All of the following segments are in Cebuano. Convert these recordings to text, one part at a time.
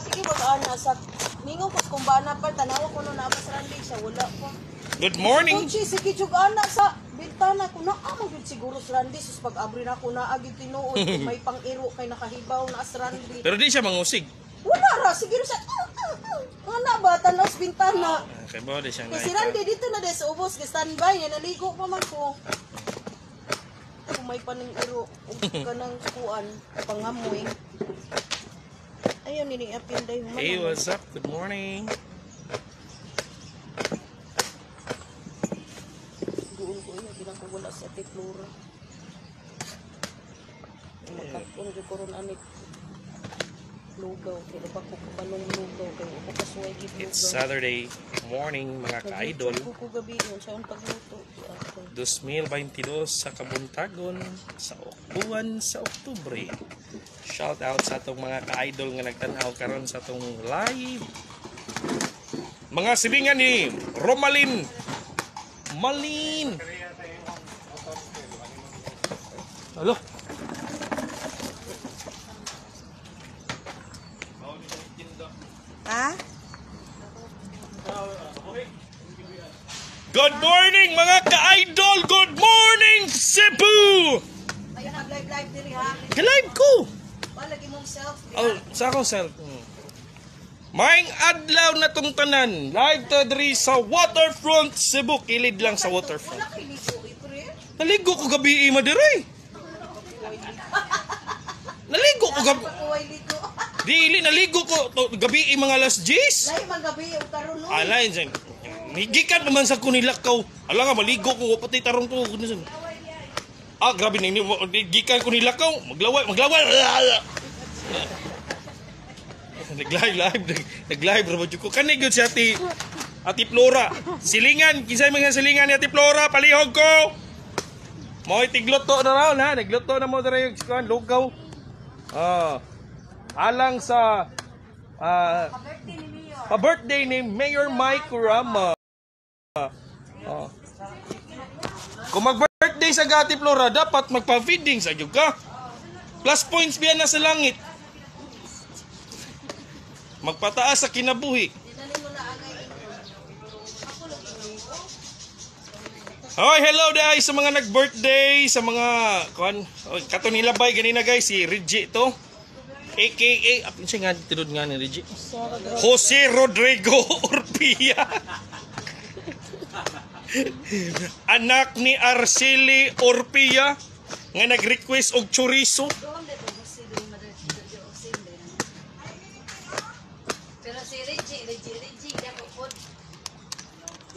Sige mag-ana sa ningo ko kung bana pa tanawa ko no naa ba sa Randy siya wala pa. Good morning. Kuchi sige jug ana sa bintana ko naa man gyud siguro sa Randy sus pag abri na ko naa gyud tinuod kung may pang-iro kay nakahibaw na sa Randy. Pero di siya mangusig. Wala ra siguro sa ana ba tanaw sa bintana. Ah, kay ba di siya Kay si Randy dito na des ubos kay standby niya naligo pa man ko. Kung may paning iro ug kanang kuan pangamoy. Ayun nini apil day human. Hey, what's up? Good morning. Guol ko iya bilang ko wala sa Ate Flora. Makakon jud ko ron anik lugaw kay ba ko kabalong lugaw kay ako kasuway gid lugaw. It's Saturday morning, mga ka-idol. Nag-YouTube ko gabi yun sa pagluto. Ako. 2022 sa Kabuntagon sa buwan sa Oktubre. Shout out sa atong mga ka-idol nga nagtan-aw karon sa atong live. Mga silingan ni Romalin Malin. Halo. Ha? Good morning, mga ka-idol! Good morning, Cebu! Ayun nag live live diri ha. Ka-live ko! Wala lagi mong self. Oh, sa akong self. Maing adlaw na tong tanan. Live ta diri sa Waterfront Cebu. Kilid lang sa Waterfront. Wala kay ligo pre. Naligo ko gabi ima diri. Naligo ko gabi. Pakuway ligo. Dili naligo ko to, gabi mga alas 10. Lahi man gabi og karon no. Alay dyan. Gikan naman sa kunilakaw. Ala nga maligo ko pati tarong to. Ah, grabe ni gikan ko nilakaw. Maglaway, maglaway. Nag-live live, nag-live ra ba jud ko. Kani gyud si Ate Flora. Silingan, kinsay mga silingan ni Ate Flora, palihog ko. Mo'y tigluto na raw ha, nagluto na mo diri yung kuan lugaw. Ah. Alang sa pa-birthday ni Mayor Mike Rama. Oh. Kung mag-birthday sa Gati Flora, dapat magpa-feeding sa gyud ka. Plus points biya na sa langit. Magpataas sa kinabuhi. Hoy, hello guys sa mga nag-birthday, sa mga kuan, oy, kato nilabay ganina guys si Reggie to. AKA, apin siya nga tinud nga ni Reggie. Jose Rodrigo Orpia. Anak ni Arceli Orpia nga nag-request og chorizo. Pero si Reggie, Reggie, Reggie, di ako po.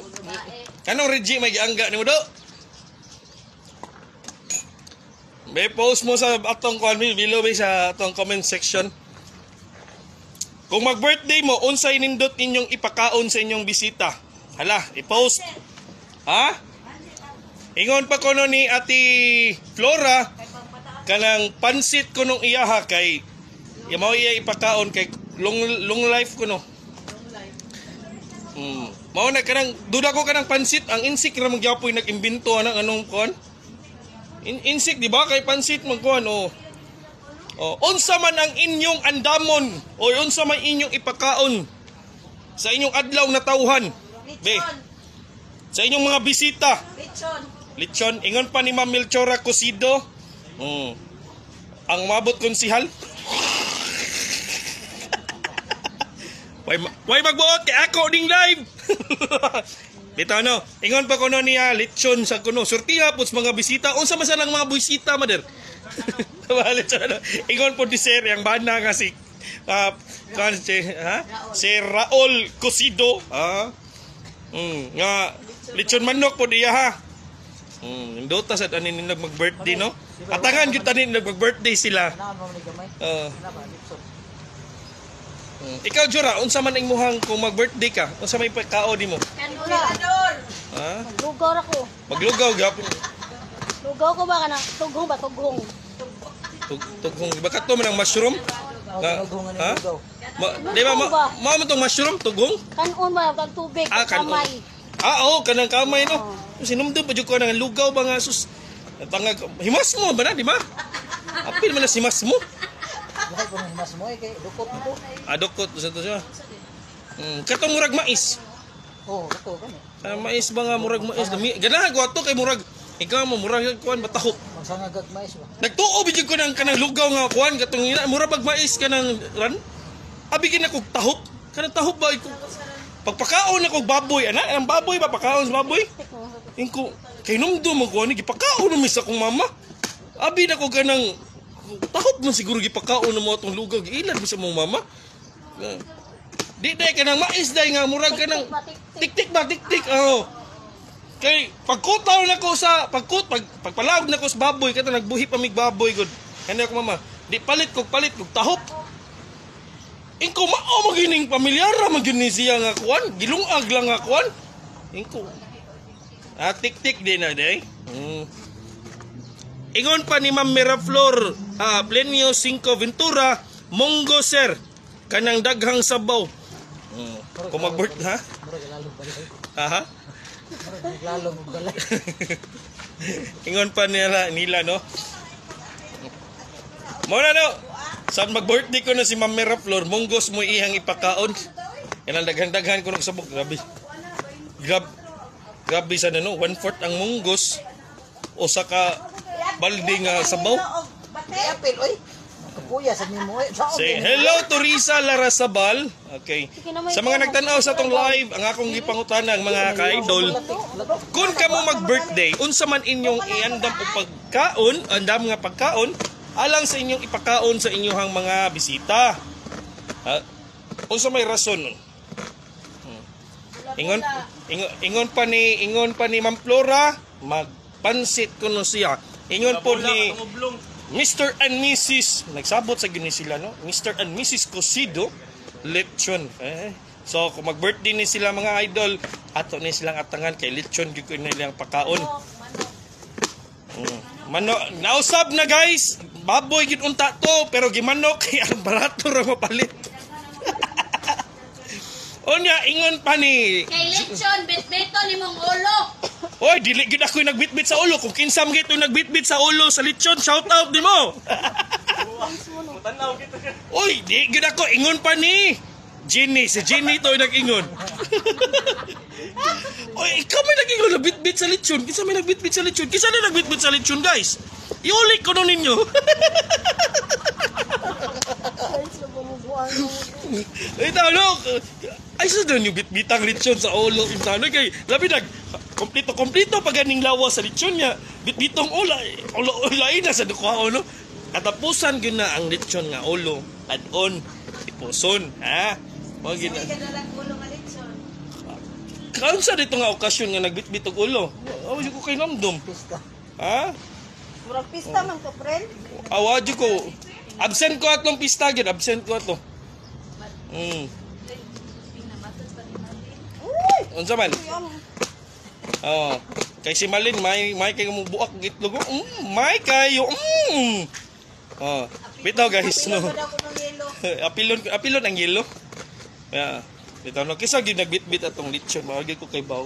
Babae. Anong Reggie may giangga nimo do? May post mo sa atong kuan below may sa atong comment section. Kung mag-birthday mo, unsay nindot ninyong ipakaon sa inyong bisita? Hala, i-post. Ha? Ingon pa kuno ni Ate Flora kanang pansit ko nung iyaha kay mao iya ipakaon kay long long life kuno. Mao na kanang duda ko kanang pansit ang insik ra man gyapoy nag-imbento anang anong kon. Insik di ba kay pansit man kuan oh. Oh, unsa man ang inyong andamon o unsa man inyong ipakaon sa inyong adlaw na tawhan. Be, Lechon. sa inyong mga bisita. Lechon. Lechon, ingon pa ni Ma'am Melchora Cosido. Ang mabot konsihal. Way magbuot kay ako ding live. Bitaw no, ingon pa kuno niya lechon sa kuno. Surtiha po sa mga bisita. Unsa man sa lang mga bisita, mader? Lechon ano. Ingon po ni sir yang bana nga si kan si, ha? Si Raul Cosido, ha? Nga lechon manok po diya ha. Indota sa tanin nila mag-birthday no. Atangan gyud tanin nila mag-birthday sila. Ikaw Jura, unsa man imuhang kung mag-birthday ka? Unsa may pagkao nimo? Tirador. Ha? Lugaw ra ko. Maglugaw gyapon. Lugaw ko ba kana? Tughong ba? Tughong. Tughong ba kato man ang mushroom? Nga, ha? Ma, di ba ma mo tong mushroom tughong? Kanon ba? Kag tubig. Ah, kanon. Kamay. Ah, oo, kanang kamay no. Sinumdum pa jud ko nang lugaw ba nga sus. Tangag himas mo ba na, di ba? Apil man na simas mo. ko nang mas mo eh, kay dukot ko. Adokot sa to siya. Katong murag mais. Oh, kato kani. Ah, mais ba nga murag mais? Dami. Ganahan ko ato kay murag ikaw mo murag kuan batahop. Magsangagag mais ba. Nagtuo bijud ko ng kanang lugaw nga kuan katong ina mura bag mais kanang ran. Abi gid na kog tahop. Kanang tahop ba ko. Pagpakaon ako baboy ana, ang baboy ba pakaon sa baboy? Ingko kay numdum man ko ani gipakaon mi sa akong mama. Abi na ko kanang tahop man siguro gipakaon mo atong lugaw giilad mo sa mong mama. Ah. Di day kanang mais day nga murag kanang tik-tik ba tik-tik, oh. Kay pagkutaw na ko sa pagkut pag pagpalawag na ko sa baboy kato nagbuhi pa mig baboy gud. Kani ako mama, di palit kog tahop. Ingko mao magining pamilyara man gyud ni siya nga kuan, gilungag lang nga kuan. Ingko. Ah, tik-tik din na day. Ingon pa ni Ma'am Miraflor, Plenio 5 Ventura, Monggo sir, kanang daghang sabaw. Kung mag-birth ha? Murag lalong balay. Aha. Murag lalong og balay. Ingon pa nila no. Mo na no. Sa mag-birthday ko na si Ma'am Miraflor, munggos mo iyang ipakaon. Kanang daghan-daghan ko sabog, grabe. Grabe sa no, 1/4 ang munggos usa ka balde nga sabaw. Apil oy. Kapuya sa nimo oy. Sa Say hello to Risa Larasabal. Okay. Sa mga nagtan-aw sa atong live, ang akong gipangutana ang mga ka-idol, kung kamo mag-birthday, unsa man inyong iandam o pagkaon, andam nga pagkaon, alang sa inyong ipakaon sa inyong mga bisita. Ha? Unsa may rason nun? Ingon pa ni Ma'am Flora, magpansit kuno siya. Ingon po ni Mr. and Mrs. Nagsabot sa gyud ni sila no. Mr. and Mrs. Cosido lechon. Eh. So kung mag-birthday ni sila mga idol, ato ni silang atangan kay lechon gyud ko nilang pakaon. Mano, nausab na guys. Baboy gyud unta to pero gimanok kay ang barato ra mapalit. Unya ingon pa ni Kay lechon, bitbito ni mong ulo. Oy, dili gyud ako yung nagbitbit sa ulo. Kung kinsa man gyud yung nagbitbit sa ulo sa lechon, shout out nimo. Oy, di gyud ako ingon pa ni Jenny, si Jenny to yung nag-ingon. Oy, ikaw may nag-ingon nagbitbit sa lechon. Kinsa may nagbitbit sa lechon? Kinsa na nagbitbit sa lechon, guys? Iuli ko nun ninyo. Ay, talo. Ay, sa doon yung bitbitang lechon sa ulo. Yung talo, kay, labi nag, kompleto, kompleto pa ganing lawa sa lechon niya. Bitbitong ulo, ulo, ulain na sa dukha ulo. Katapusan yun na ang lechon nga ulo. Adon, ipuson, ha? Mga gina. Kaon sa dito nga okasyon nga nagbitbit og ulo. Oh, ko kay namdom. Pista. Ha? Murag pista man to, friend. Awa jud ko. Absent ko atong pista gyud, absent ko ato. Unsa man? Oh. Kay si Malin may kay mo buak og itlog. May kayo. Oh. Bitaw guys no. Pila pa daw ko ng yelo. Apilon apilon ang yelo. Yeah. Bitaw no kisa gyud nagbitbit atong lechon, mao gyud ko kay baw.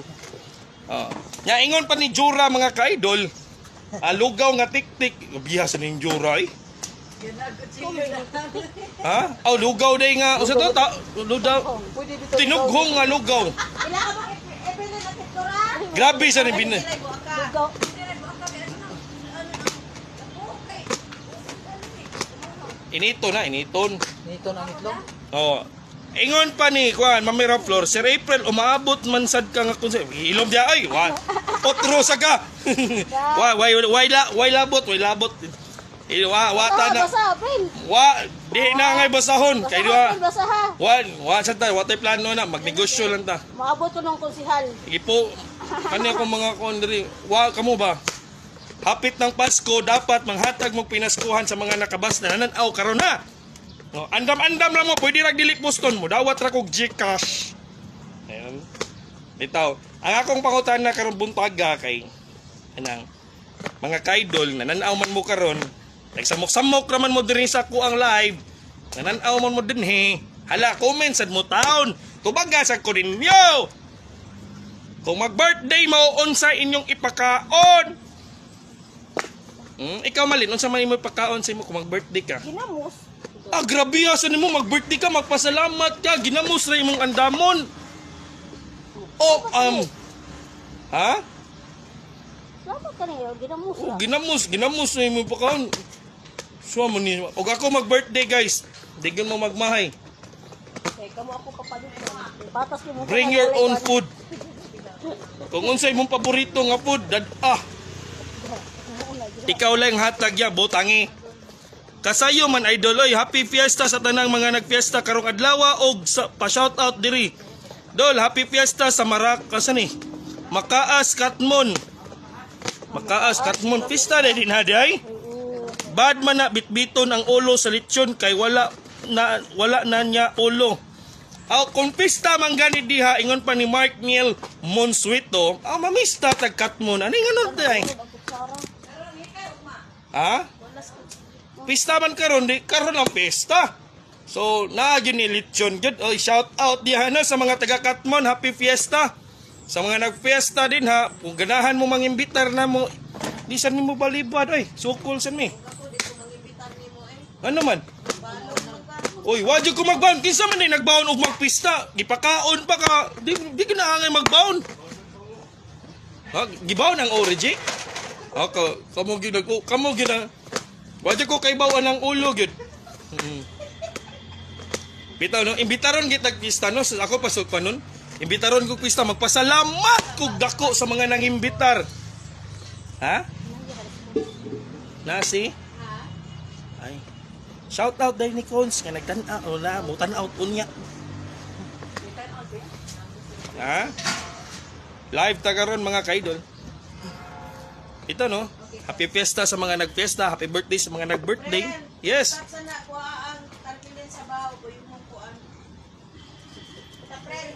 Oh. Nya ingon pa ni Jura mga ka-idol. Ah, lugaw nga tik-tik. Biya sa ning Jura eh. Ha? Oh, lugaw day nga. Usa to ta, lugaw. Pwede dito. Tinughong nga lugaw. Ila ka ba Evelyn at Tora? Grabe sa ni bin. Lugaw. Inito na, initon. Nito na ang itlog. Oh. Ingon pa ni Juan, Mamira Flor, Sir April, umaabot man sad ka nga kung sa ilom dia ay, wa. Otro sa ka. Wa way way la way labot, way labot. Eh, wa wa ta na. Basa, April. Wa di na ngay basahon kay di wa. April, basa ha. Wa wa sa ta, wa tay plano na magnegosyo lang ta. Maabot ko ng konsihal. Sige po. Kani ako mga kuan diri. Wa kamo ba? Hapit ng Pasko, dapat manghatag mong pinaskuhan sa mga nakabas na nananaw karon na. No, andam-andam lang mo, pwede rag dili poston mo, dawat ra kog GCash. Ayan. Bitaw. Ang akong pangutana karon buntaga kay anang mga kaidol na nanaw man mo karon, nagsamok-samok raman mo diri sa kuang live. Nananaw man mo dinhi. Hala, comment sad mo taon. Tubaga sad ko ninyo. Kung mag-birthday mo, unsa inyong ipakaon? Ikaw Malin, unsa man imo ipakaon sa imo kung mag-birthday ka? Ginamos. Ah, grabe ha, sa nimo mag-birthday ka, magpasalamat ka, ginamos ra imong andamon. O, ha? Salamat ka niyo, ginamos Oh, ra. ginamos, ginamos na imong pakaon. Suwa mo ni. Og ako mag-birthday, guys. Di gyud mo magmahay. Kay kamo ako kapalit. Patas mo. Bring your own food. Kung unsay imong paborito nga food, dad ah. Ikaw lang hatag ya, butangi. Kasayo man, idol oy, happy fiesta sa tanang mga nagfiesta karong adlaw og sa pa shout out diri. Dol, happy fiesta sa Marak asa ni? Makaas Katmon. Makaas Katmon pista din ha di. Bad man na bitbiton ang ulo sa lechon kay wala na niya ulo. Aw kung pista man gani diha, ingon pa ni Mark Neil Monsuito, aw mamista tag Katmon. Ano ingon day? Ha? Pista man karon di karon ang pista. So naa gyud ni lechon gyud. Oy, shout out diha na sa mga taga Katmon, happy fiesta. Sa mga nagfiesta din ha, kung ganahan mo mangimbitar na mo, di sa nimo balibad oy, sukol sa mi. Ano man? Uy, wa jud ko magbaon. Kinsa man ni nagbaon og magpista? Gipakaon pa ka. Di ko na angay magbaon. Ha, gibaon ang origi? Ha, ka, kamo gyud nag kamo gyud na. Wa jud ko kay bawan ang ulo gyud. Bitaw no, imbitaron gitag pista no, ako pasok pa nun. Imbitaron ko pista, magpasalamat kog dako sa mga nangimbitar. Ha? Nasi? Ay. Shout out dahil ni Cons nga nagtan-aw na, mo tan-aw unya. Ha? Live ta karon, mga kaidol. Ito no, happy fiesta sa mga nagfiesta, happy birthday sa mga nag-birthday. Yes. Stop sana kuha ang tarpilin sa baho ko yung mong kuan. April.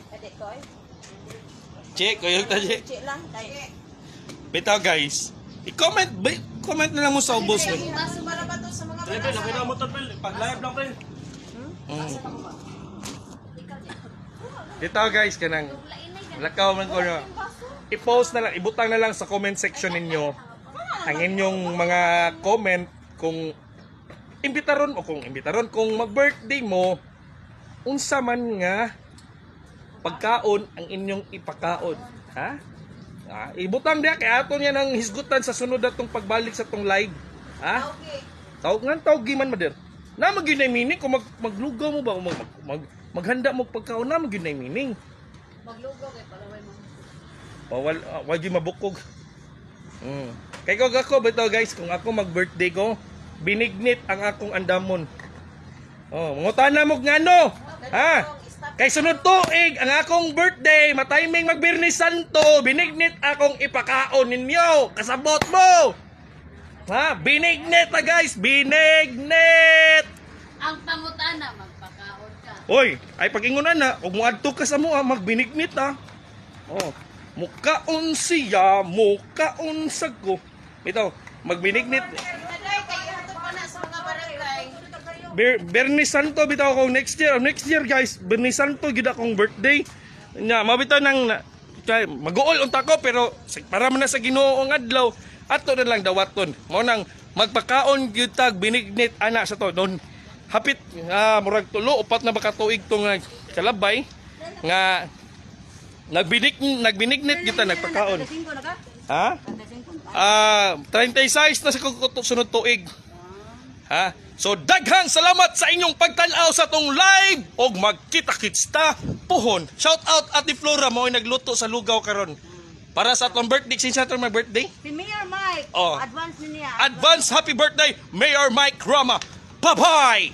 Pwede ko eh. Che, kuyog ta che. Chill lang kay. Bitaw guys. I-comment, comment na lang mo sa ubos. Kaya para ba to sa mga Pre, mo to, pre. Pag live lang, pre. Bitaw guys, kanang lakaw man ko na. I-post na lang, ibutang na lang sa comment section ninyo ang inyong mga comment kung imbitaron o kung imbitaron kung mag-birthday mo, unsa man nga pagkaon ang inyong ipakaon, ha? Ah, ibutang diya kay ato niya nang hisgutan sa sunod atong pagbalik sa tong live, ha? Okay. Tawag nga tawag man mader. Na magyud na meaning kung maglugaw mo ba o maghanda mo pagkaon, na magyud na meaning. Maglugaw kay palaway mo. Bawal wag gyud mabukog. Kay kog ako bitaw guys, kung ako mag-birthday ko, binignit ang akong andamon. Oh, mangutana mo ngano? Ha? Kay sunod tuig ang akong birthday, matiming mag Biyernes Santo, binignit akong ipakaon ninyo. Kasabot mo. Ha? Binignit na guys, binignit. Ang pangutana, magpakaon ka. Oy, ay pag-ingon na, ug moadto ka sa mo, magbinignit ah. Oh, mukaon siya, mukaon sa ko. Ito, magbinignit. Aday kay ihatod pa na sa mga barangay. Bernie Santo bitaw ako next year. Next year guys, Bernie Santo gid akong birthday. Nya, mabitaw nang kay mag-uol unta ko pero para man na sa Ginoo ang adlaw, ato na lang dawaton. Mao nang magpakaon gyud tag binignit ana sa to. Don hapit murag 3 4 na ba ka tuig to nga kalabay nga nagbinignit kita nagpakaon. Ha? 36 na sa sunod tuig. Ha? So daghang salamat sa inyong pagtan-aw sa tong live og magkita-kits ta puhon. Shout out Ate Flora mo nagluto sa lugaw karon. Para sa atong birthday, since atong my birthday? Si Mayor Mike, Oh. advance niya. Advance happy birthday, Mayor Mike Rama. Bye-bye.